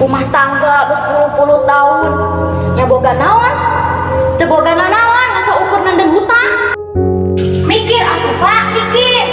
Rumah tangga geus puluh-puluh tahun. Nya boga naon? Teu boga nanaon, ngan saukur nenden hutang. Mikir atuh, Pak, mikir.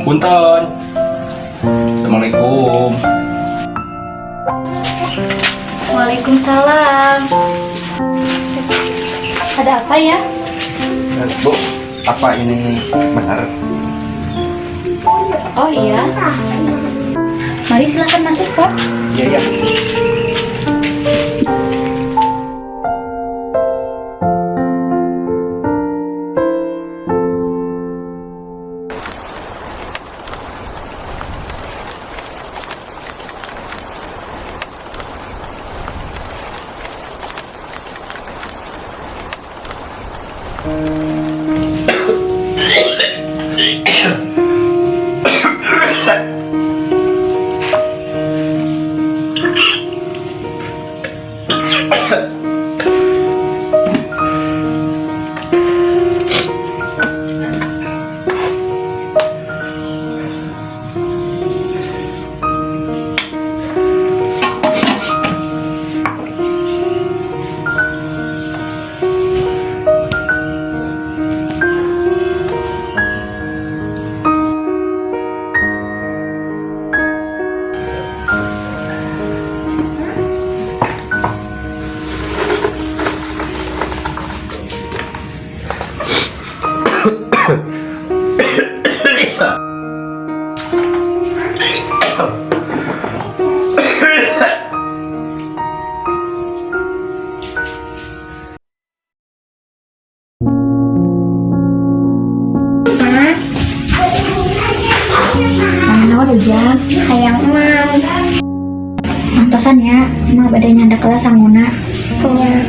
Punten. Assalamualaikum. Waalaikumsalam. Ada apa ya? Bu, apa ini benar? Oh iya. Mari silakan masuk, Pak. Iya, iya. Ma, Naon, Ujang? Hayang emam. Antosan ya, mah bade nyandak kelas sanguna. Nya.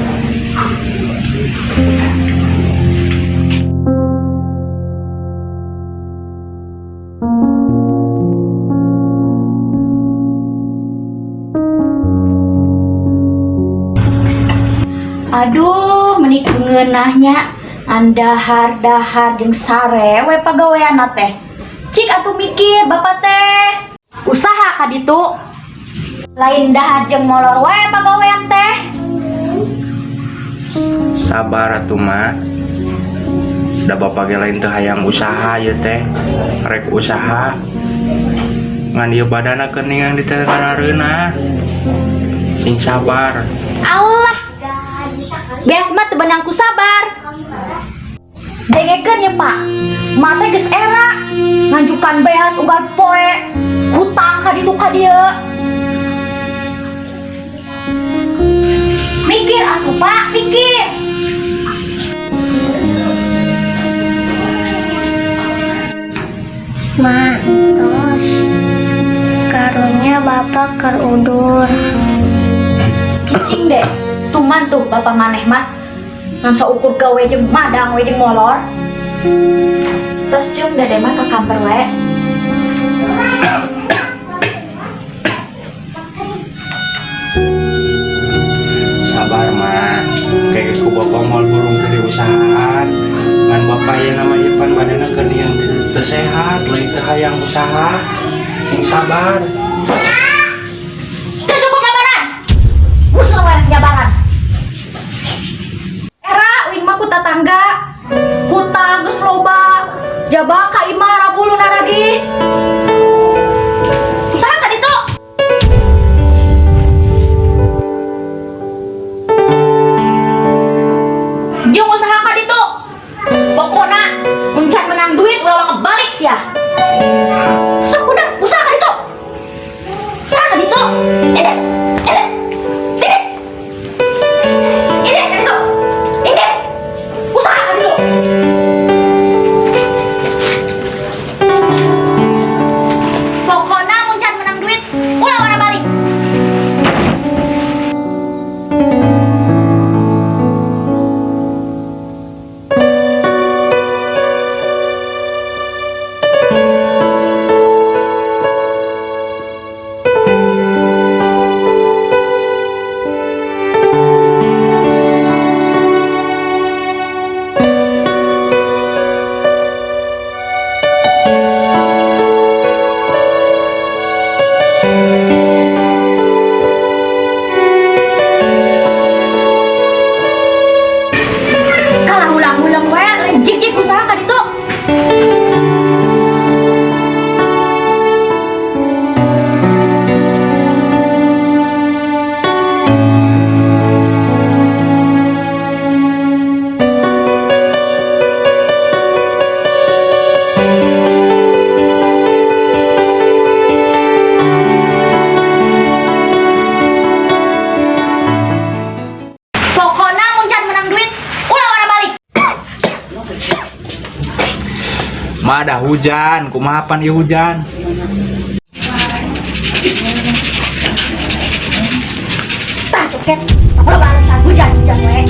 Aduh, menik ngeunahnya andahar-dahar jeung sare we pagaweanna teh. Cik atuh mikir bapak teh. Usaha ka ditu. Lain dahar jeung molor wae pagawean teh. Sabar atuh, Mak. Da bapak ge lain teu hayang usaha ieu teh. Rek usaha. Ngan ieu badana keuningan di teh ngarareunah. Sing sabar. Allah. Beas mah teu beunang ku sabar. Dengekeun ya, Pak. Mate geus era nganjukan beas unggal poe. Hutang ka ditu ka dieu. Mikir atuh, Pak, mikir. Ma, tos. Karunya bapak keur udur. Cicing deh, tuman tuh bapak maneh mah. Ngan saukur gawe jeung madang we jeung molor. Terus cung dede mah ke kamar we. Sabar, Mak. Kayak ku bapak moal burung dari usahaan. Ngan bapak ieu nama ieu pan badana keuningan teu sehat, lain teu hayang usaha. Sing sabar. Teu cukup nyabaran. Muslah we nyabaran. Era uing mah ku tatangga. Hutang geus loba. Jaba ka imah rabulu naragi. Usaha ka ditu. Jeung usaha ka ditu. Pokona encan menang duit ulah ngebalik sia. Sok udah usaha ka ditu. Pokoknya mun can menang duit, ulah wara balik. Mah ada hujan, kumaha pan ieu hujan. Tah coket, aku udah balesan hujan-hujan we.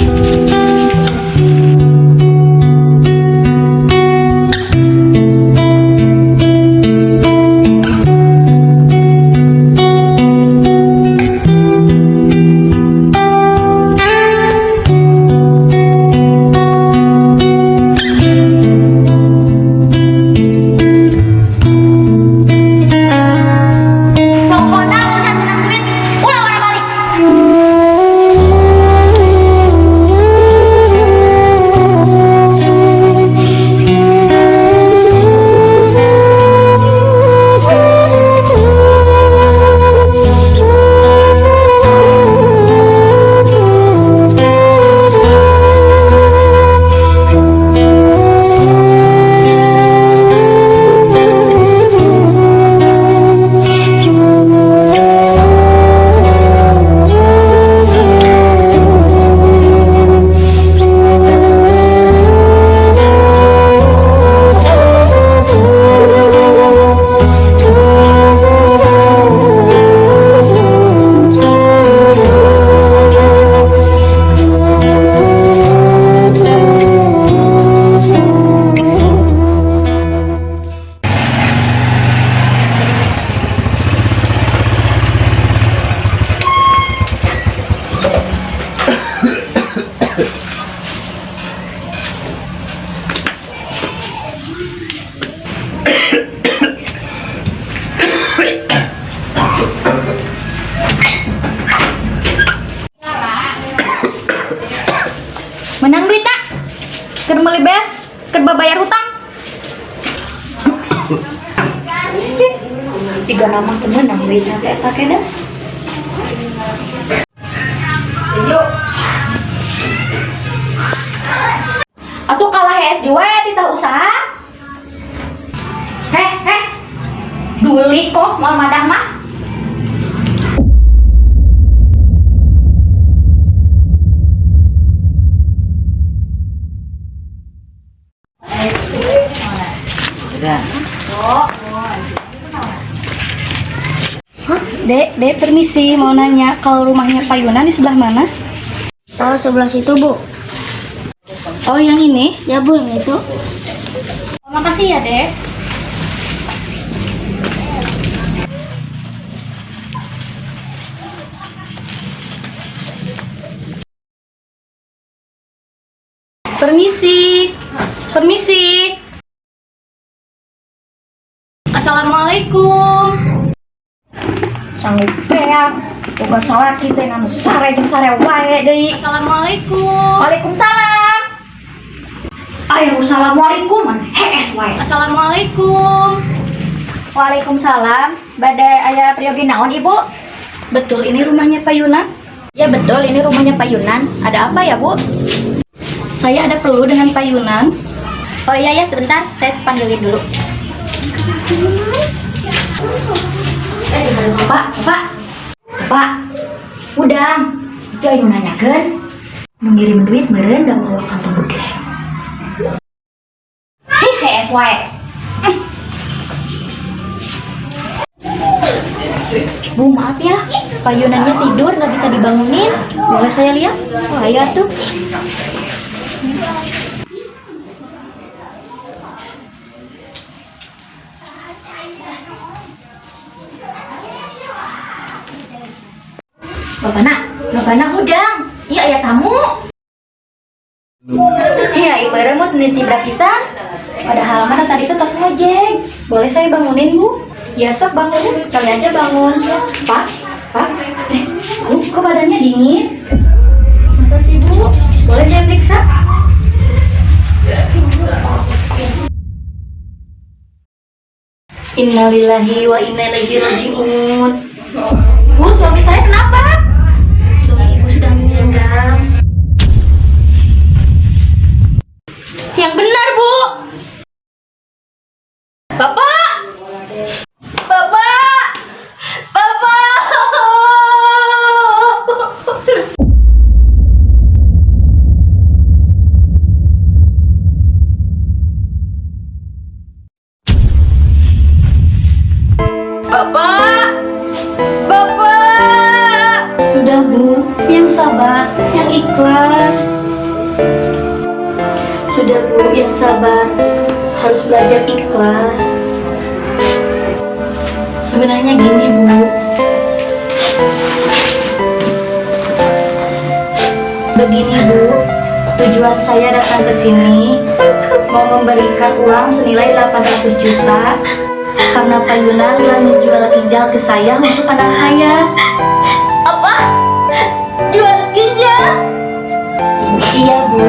Pokoknya mun can menang duit, ulah wara balik. Menang duit tak? Keur meuli beas, keur bayar hutang. Jika nama teu meunang duit teh eta teh dah. Yuk. Atuh kalah SD wae titah usaha. Heh, heh. Duli kok moal madah mah. Dek, dek, permisi, mau nanya kalau rumahnya Pak Yunan di sebelah mana? Oh, sebelah situ, Bu. Oh, yang ini? Ya, Bu, yang itu. Oh, makasih ya, Dek. Permisi. Permisi. Assalamualaikum. Sanggup beak. Boga salaki teh nganu sare jeung sare wae deui. Assalamualaikum. Waalaikumsalam. Ayo, assalamualaikum man hees wae. Assalamualaikum. Waalaikumsalam. Bade aya priyogi naon Ibu? Betul ini rumahnya Pak Yunan? Ya betul, ini rumahnya Pak Yunan. Ada apa ya, Bu? Saya ada perlu dengan Pak Yunan. Oh iya ya, sebentar, saya panggilin dulu. Pak, Pak, Pak, udang. Itu ayo nanyakeun. Mau ngirim duit meureun da mau kantong gede. Hih, hees wae. Bu, maaf ya, Pak Yunannya tidur nggak bisa dibangunin. Boleh saya lihat? Oh, ayo tuh. Bapak nak, bapak nak udang. Iya, ya tamu. Iya, ibu remut niti pisan. Padahal mana tadi tuh tos ngojek. Boleh saya bangunin, Bu? Ya sok bangun, kali aja bangun. Pak, pak, Bu, kok badannya dingin? Masa sih bu? Boleh saya periksa? Innalillahi wa inna ilaihi raji'un. Bu, suami saya kenapa? sabar, yang ikhlas. Sudah, Bu, yang sabar. Harus belajar ikhlas. Sebenarnya gini, Bu. Begini, Bu, tujuan saya datang ke sini mau memberikan uang senilai 800 juta karena Pak Yunan telah menjual ginjal ke saya untuk anak saya. Apa? Jual ginjal? Iya, Bu,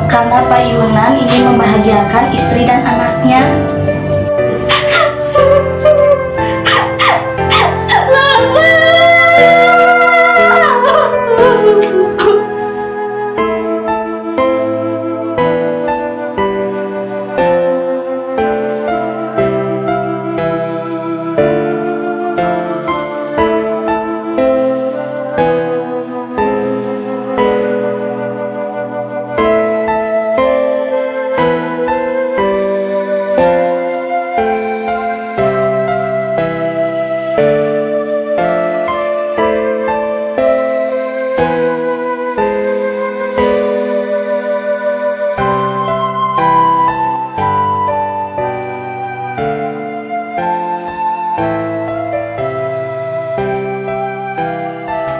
karena Pak Yunan ingin membahagiakan istri dan anaknya.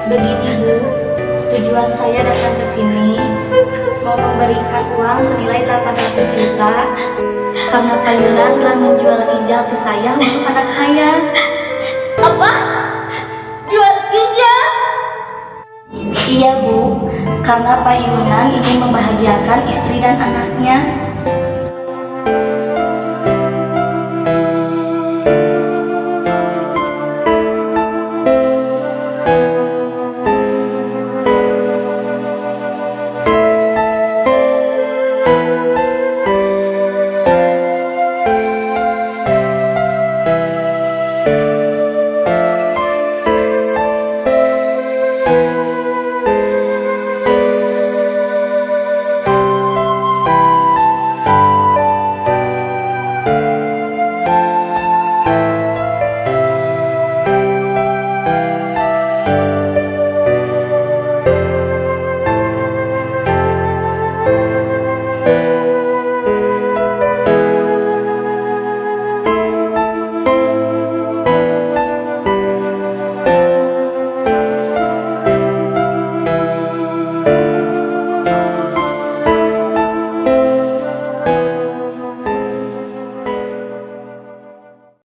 Begini, Bu, tujuan saya datang ke sini mau memberikan uang senilai 800 juta karena Pak Yunan telah menjual ginjal ke saya untuk anak saya. Apa? Jual ginjal? Iya, Bu, karena Pak Yunan ingin membahagiakan istri dan anaknya.